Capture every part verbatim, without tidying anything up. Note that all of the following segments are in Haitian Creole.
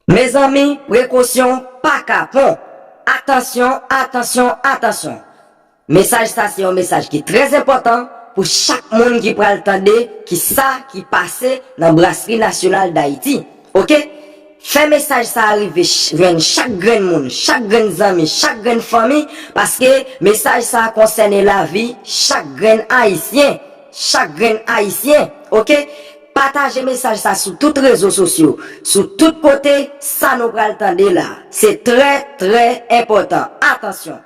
Mezanmi, prekosyon pa kapon. Atansyon, atansyon, atansyon. Mesaj sa se yon mesaj ki trè enpòtan pou chak moun ki pral tande ki sa ki pase nan Brasri Nasyonal Dayiti. Oke? Fè mesaj sa a rive ch- jwenn chak grenn moun, chak grenn zanmi, chak grenn fanmi, paske mesaj sa a konsène lavi chak grenn Ayisyen. Chak grenn Ayisyen. Oke? Pataje mesaj sa sou tout rezo sosyo, sou tout kote sa nou pral tande la. Se trè, trè enpòtan. Atansyon!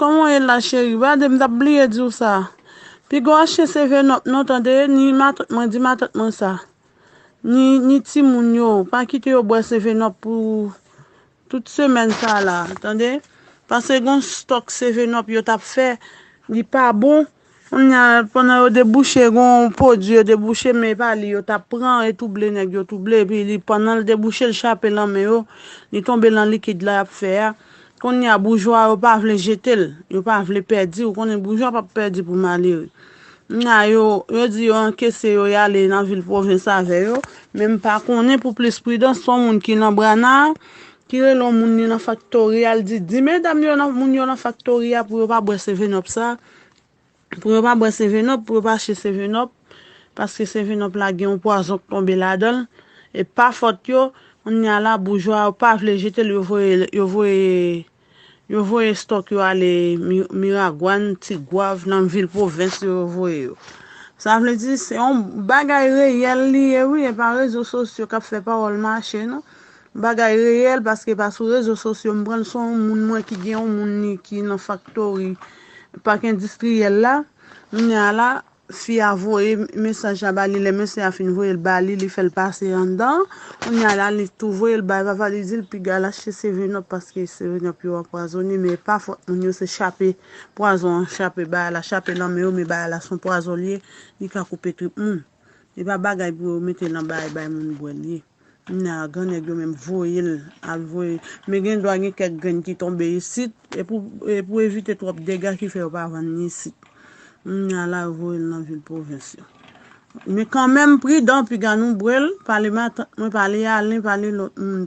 Kòman w ye la cheri? Gade m t ap bliye di w sa. Piga w achte seven up non tande, ni matant mwen, di matant mwen sa. Ni, ni timoun yo, pa kite yo bwè seven up pou tout semèn sa la, tande. Paske gon stòk seven up yo t ap fè, li pa bon. Kounye a, pandan yo debouche, gon pwodui yo debouche, men e pa li yo t ap pran, e touble nèg yo touble, epi li, pandan l debouche, l chape nan men yo, li tonbe nan likid la y ap fè a. Kounye a, boujwa yo pa vle jete l, yo pa vle pèdi, ou konnen boujwa p ap pèdi pou malere. Kounye a, yo, yo di yo ankese yo, y ale nan vil pwovens avè yo, men m pa konnen, pou plis pridans, se yon moun ki nan Brana, ki rele yon moun li nan faktori a, l di, di medam yo nan, moun yo nan faktori a pou yo pa bwè seven up sa, pou yo pa bwè seven up, pou yo pa achte seven up, paske seven up la gen yon pwazon k tonbe ladan l, e pa fòt yo, kounye a la, boujwa yo pa vle jete l, yo voye, yo voye, yo voye stòk yo ale Mi- Miragwàn, Tigwav, nan vil pwovens yo, yo voye yo. Sa vle di, se yon bagay reyèl li ye, wi, e pa rezo sosyo k ap fè pawòl mache, non. Bagay reyèl, paske pa sou rezo sosyo m pran l, se yon moun mwen ki gen yon moun li ki nan faktori, pak endistriyèl la. Kounye a la, fi a voye mesaj la ba li, lè mesye a fin voye l ba li, li fè l pase anndan. Kounye a la, li tou voye l bay papa, li di l piga l achte seven up, paske seven up yo anpwazone, men e pa fòt moun yo, se chape pwazon an, chape bagay la, chape nan men yo, men bagay la se yon pwazon li ye, li ka koupe trip moun. E pa bagay pou yo mete nan bagay bay moun bwè l ye. Kounye a, gran nèg yo menm voye l, al voye. Men gen dwa gen kèk grenn ki tonbe isit, e pou, e pou evite twòp dega ki fè yo pa vann li isit. Kounye a la, yo voye l nan vil pwovens yo. Men kanmenm, pridan, piga nou bwè l, pale matant mwen, pale Alen, pale lòt moun.